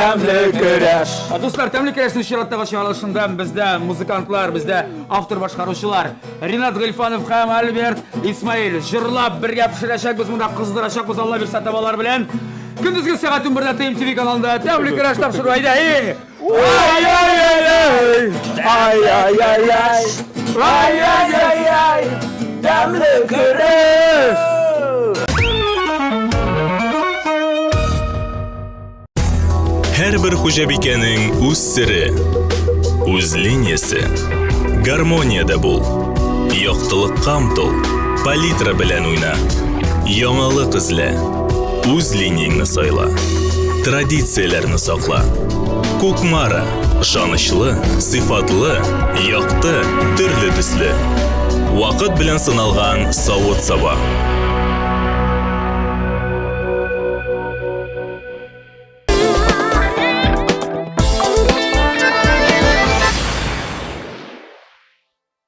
Тәмле көрәш. Дуслар, тәмле көрәшнең чираттагы чыгарылышында бездә музыкантлар, бездә автор башкаручылар Ринат Гыйльфанов һәм Альберт Исмаил җырлап бергә пешерәчәкбез, монда кыздырачакбыз, Алла бирсә табалар белән. Көндезге сәгать 11-дә ТМТВ каналында тәмле көрәш тапшыру. Әйдә, эй! Ай-яй-яй-яй! Ай-яй-яй-яй! Ай-яй-яй-яй! Тәмле көрәш! Һәрбер хуҗабикәнең үз сере, үз линиясе. Гармониядә бул. Яктылыкка омтыл. Палитра белән уйна. Яңалык эзлә. Үз линияңне сайла. Традицияләрне сакла. Кукмара. Ышанычлы, сыйфатлы, якты, төрле төсле. Вакыт белән сыналган савыт-саба.